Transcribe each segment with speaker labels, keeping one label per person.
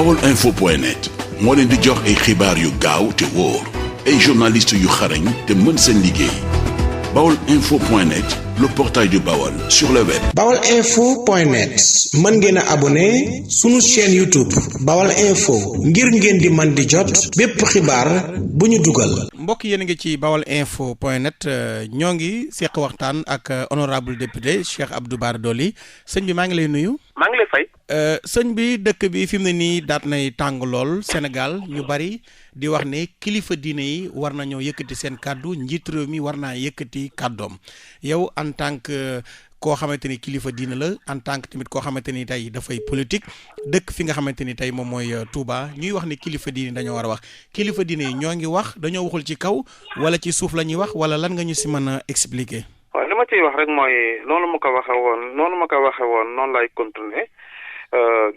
Speaker 1: baolinfo.net moo leen di jox ay xibaar yu gaaw te wóor ay journalistes yu xarañ te mën seen liggéey baolinfo.net le portail du Baol sur le web.
Speaker 2: baolinfo.net mën ngeen a abonné sunu chaîne YouTube Baol Info ngir ngeen di man di jot bépp xibaar bu ñu dugal.
Speaker 3: mbokk yéen a ngi ci baolinfo.net ñoo ngi seq waxtaan ak honorable député Cheikh Abdou Bara Dolly sëñ bi maa ngi lay nuyu.
Speaker 4: maa ngi lay fay.
Speaker 3: sëñ bi dëkk bi fi mu ne nii daat nay tàng lool Sénégal ñu bari di wax ne kilifa diine yi war nañoo yëkkati seen kàddu njiit réew mi war naa yëkkati kàddoom yow en tant que koo xamante ni kilifa diine la en tant que tamit koo xamante ni tey dafay politique dëkk fi nga xamante ni tey moom mooy Touba ñuy wax ni kilifa diine dañoo war a wax kilifa diine yi ñoo ngi wax dañoo waxul ci kaw wala ci suuf la ñuy wax wala lan nga ñu si mën a expliquer.
Speaker 4: waaw li ma ciy wax rek mooy noonu ma ko waxee woon noonu lay continuer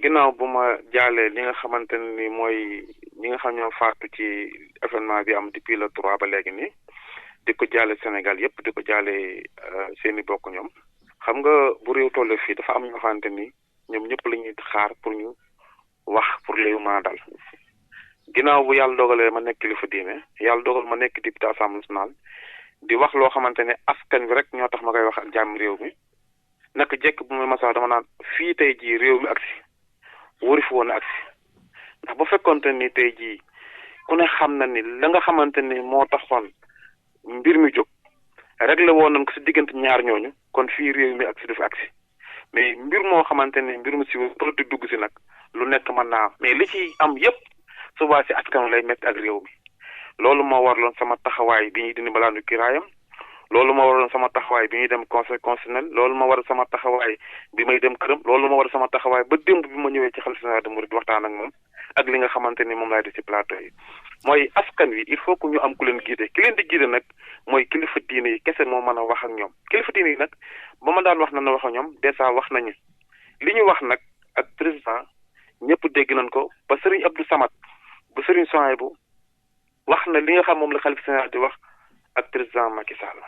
Speaker 4: ginnaaw bu ma jaalee li nga xamante ne ni mooy ñi nga xam ñoo faatu ci événement bi am depuis le 3 ba léegi nii di ko jaale Sénégal yëpp di ko jaale seen i bokk ñoom xam nga bu réew toll fii dafa am ñoo xamante ni ñoom ñëpp la ñuy xaar pour ñu wax pour léegi mën a dal ginnaaw bu yàlla dogalee ma nekk kilifa diine yàlla dogal ma nekk député assemblée nationale di wax loo xamante ne askan bi rek ñoo tax ma koy wax ak jàmm réew mi naka jekk bu muy masaa dama naan fii tey jii réew mi agsi wari fi woon agsi ndax bu fekkoonte ni tey jii ku ne xam na ni la nga xamante ni moo taxoon mbir mi jóg réglé woon nañ ko si diggante ñaar ñooñu kon fii réew mi agsi du fi agsi mais mbir moo xamante ni mbir mu si politique dugg si nag lu nekk mën naa mais li ci am yépp subaa si askan lay métti ak réew mi loolu moo waraloon sama taxawaay bi ñuy dindi mbalaanu kiraayam loolu moo waraloon sama taxawaay bi ñuy dem conseil constitutionnel loolu moo waral sama taxawaay bi may dem këram loolu moo waral sama taxawaay ba démb bi ma ñëwee ci xalifa général des mourides waxtaan ak moom ak li nga xamante ni moom laay def ci plateau yi mooy askan wi il faut que ñu am ku leen guider ki leen di guider nag mooy kilifa diine yi kese moo mën a wax ak ñoom kilifa diine yi nag ba ma daan wax na wax ak ñoom dèjà wax nañu li ñu wax nag ak président ñëpp dégg nañ ko ba Serigne Abdou Samad ba Serigne Souhaïbou wax na li nga xam moom la xalifa général di wax ak président Macky Sall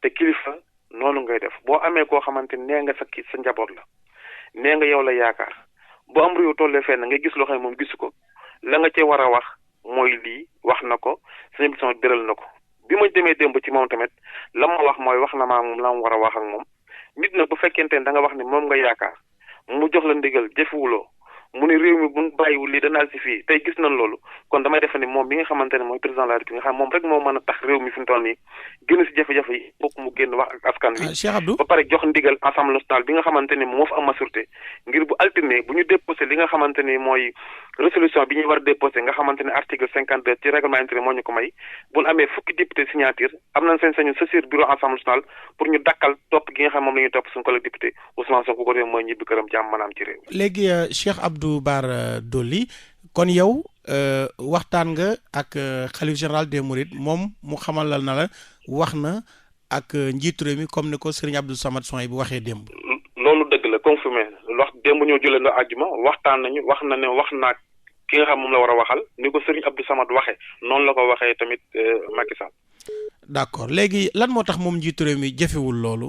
Speaker 4: te kilifa noonu ngay def boo amee koo xamante nee nga sa njaboot la nee nga yow la yaakaar bu am réew tollee fenn nga gis loo xam ne moom gisu ko la nga cee war a wax mooy lii wax na ko sëñ bi sama biral na ko bi ma demee démb ci moom tamit la ma wax mooy wax na maa moom la mu war a wax ak moom nit nag bu fekkente ne da nga wax ni moom nga yaakaar mu jox la ndigal jëfewuloo mu ne réew mi bu bàyyiwul lii danaa si fii tey gis nañ loolu kon damay defe ni moom bi nga xamante ne mooy président de la République nga xam moom rek moo mën a tax réew mi fi mu toll nii génn si jafe-jafe yi bokk mu génn wax ak askan wi
Speaker 3: Cheikh Abdou
Speaker 4: ba pare jox ndigal assemblée nationale bi nga xamante ni moo fa am majorité ngir bu alterné bu ñu déposé li nga xamante ni mooy résolution bi ñuy war a déposé nga xamante ne article 52 ci règlement intérieur moo ñu ko may bu ñu amee fukki député signature am nañ sañ-sañu saisir bureau assemblée nationale pour ñu dakkal topp gi nga xam moom la ñuy topp suñu collègue député Ousmane Sonko ko def mooy ñibbi këram jàmm mën a am ci réew
Speaker 3: léegi Cheikh Abdou Bara Dolly kon yow waxtaan nga ak xalif général des mourides moom mu xamalal na la wax na ak njiitu réew mi comme ni ko Serigne Abdou Samad Souhaïbou bu waxee démb.
Speaker 4: loolu dëgg la confirmé wax démb ñoo jëlee nga àjjuma waxtaan nañu wax na ne wax naa ki nga xam moom la war a waxal ni ko Serigne Abdou Samad waxee noonu la ko waxee tamit Macky Sall.
Speaker 3: d'accord léegi lan moo tax moom njiitu réew mi jëfewul loolu.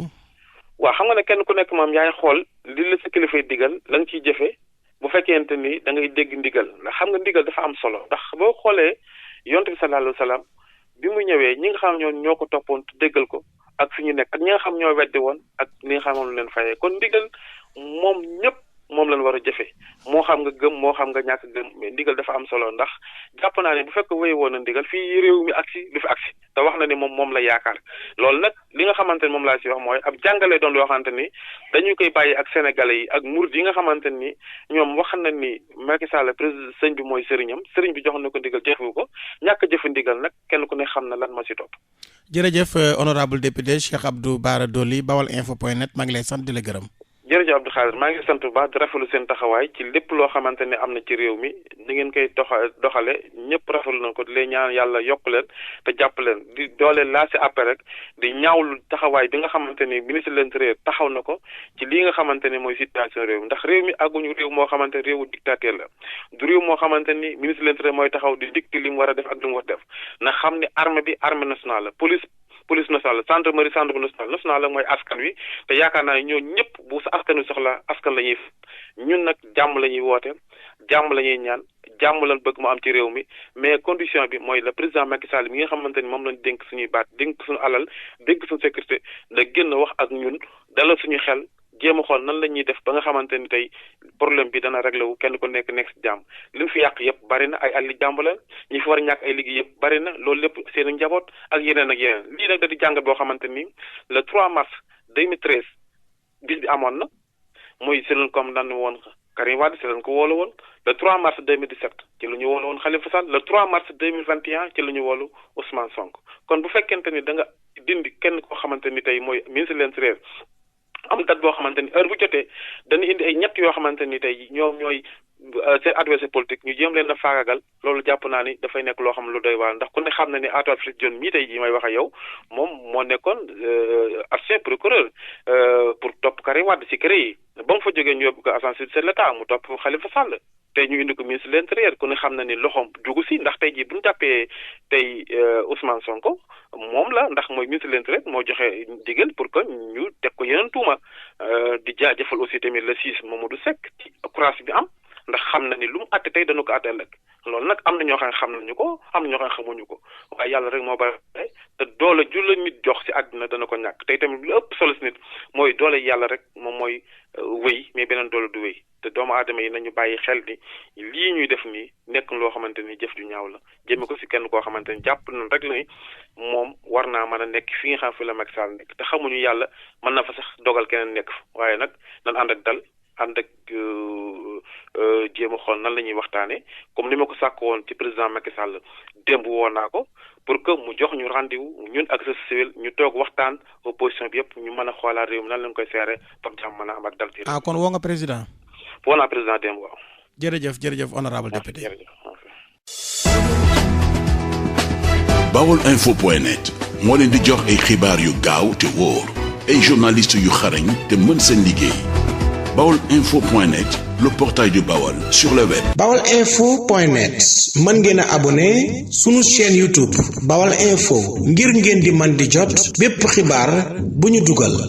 Speaker 4: waaw xam nga ne kenn ku nekk moom yaay xool li la sa kilifay digal la nga ciy jëfee bu fekkente ni da ngay dégg ndigal ndax xam nga ndigal dafa am solo ndax boo xoolee yonent bi sallallahu alayhi wa sallam bi mu ñëwee ñi nga xam ñoo ko toppoon te déggal ko ak fi ñu nekk ak ñi nga xam ñoo weddi woon ak ni nga xam moom leen fayee kon ndigal moom ñëpp moom lañ war a jëfee moo xam nga gëm moo xam nga ñàkk gëm mais ndigal dafa am solo ndax jàpp naa ne bu fekk wéy woon na ndigal fii réew mi agsi du fi agsi te wax na ni moom la yaakaar loolu nag li nga xamante ni moom laa si wax mooy ab jàngale doon loo xamante ni dañu koy bàyyi ak sénégalais yi ak murid yi nga xamante ni ñoom wax na ni Macky Sall président sëñ bi mooy sëriñam sëriñ bi jox na ko ndigal jëfewu ko ñàkk jëfe ndigal nag kenn ku ne xam na lan ma si topp.
Speaker 3: jërëjëf honorable député Cheikh Abdou Bara Dolly baolinfo.net maa ngi lay sant di la gërëm.
Speaker 4: jërëjëf Abdou Khadir maa ngi sant bu baax di rafetlu seen taxawaay ci lépp loo xamante ne am na ci réew mi ni ngeen koy doxale ñëpp rafetlu nañ ko di leen ñaan yàlla yokk leen te jàpp leen di dooleel laa si après rek di ñaawlu taxawaay bi nga xamante ni ministre de l'Intérieur taxaw na ko ci lii nga xamante ni mooy situation réew mi ndax réew mi àgguñu réew moo xamante réewu dictateur la du réew moo xamante ni ministre de l'Intérieur mooy taxaw di dicter li mu war a def ak li mu war a def na xam ni armée bi armée nationale la police nationale la gendarmerie nationale la mooy askan wi te yaakaar naa ne ñoo ñëpp bu sa askan wi soxla askan la ñuy ñun nag jàmm la ñuy woote jàmm la ñuy ñaan jàmm lañ bëgg mu am ci réew mi mais condition bi mooy le président Macky Sall mi nga xamante ni moom lañ dénk suñuy baat dénk suñu alal dénk suñu sécurité da génn wax ak ñun dalal suñu xel jéem a xool nan la ñuy def ba nga xamante ni tey problème bi dana réglé wu kenn ku nekk si jàmm li ñu fi yàq yëpp bari na ay àlli jàmm la ñi fi war a ñàkk ay liggéey yëpp bari na loolu lépp seen njaboot ak yeneen lii nag da di jàngat boo xamante ni le 3 mars 2013 bis bi amoon na muy si lañ comme daan woon Karim Wade si lañ ko woolu woon le 3 mars 2017 ci la ñu woolu woon Khalifa Sall le 3 mars 2021 ci la ñu woolu Ousmane Sonko kon bu fekkente ni da nga dindi kenn koo xamante ni tey mooy ministre de l'Intérieur am date boo xamante ni heure bu jotee dañu indi ay ñett yoo xamante ni tey ñoom ñooy seen adversaire politique ñu jéem leen a faagagal loolu jàpp naa ni dafay nekk loo xam lu doy waar ndax ku ne xam na ni Antoine Félix Diome mii tey jii may wax ak yow moom moo nekkoon ancien procureur pour topp Karim Wade ci kër yi ba mu fa jógee ñu yóbbu ko agence judiciaire de l'État mu topp Khalifa Sall tey ñu indi ko ministre de l'Intérieur ku ne xam na ni loxoom jugu si ndax tey jii bu ñu jàppee tey Ousmane Sonko moom la ndax mooy ministre de l'Intérieur moo joxe digal pour que ñu teg ko yeneen tuuma di jaajëfal aussi tamit le 6 Mamadou Seck ci courage bi am ndax xam na ni lu mu àtte tey dana ko àtte ëllëg loolu nag am na ñoo xam ne xam nañu ko am na ñoo xam ne xamuñu ko waaye yàlla rek moo bari te doole ju la nit jox ci àddina dana ko ñàkk tey tamit lu ëpp solo ci nit mooy doole yàlla rek moom mooy wéy mais beneen doole du wéy te doomu aadama yi nañu bàyyi xel ni lii ñuy def nii nekk loo xamante ni jëf ju ñaaw la jëme ko ci kenn koo xamante ni jàpp nañ rek la ni moom war naa mën a nekk fi nga xam fi la Macky Sall nekk te xamuñu yàlla mën na fa sax dogal keneen nekk fa waaye nag nan ànd ak dal ànd ak jéem a xool nan la ñuy waxtaanee comme ni ma ko sàkk woon ci président Macky Sall démb woon naa ko pour que mu jox ñu rendez-vous ñun ak société civile ñu toog waxtaan opposition bi yëpp ñu mën a xoolaat réew mi nan lañ koy seere pour jàmm mën a am ak dal ci réew.
Speaker 3: kon woo nga président.
Speaker 4: woo naa président démb waaw.
Speaker 3: jërëjëf honorable député.
Speaker 1: Baolinfo.net moo leen di jox ay xibaar yu gaaw te wóor ay journalistes yu xarañ te mën seen liggéey Baolinfo.net le portail du Baol sur le web.
Speaker 2: Baolinfo.net mën ngeen a abonné sunu chaîne YouTube Baol Info ngir ngeen di man di jot bépp xibaar bu ñu dugal.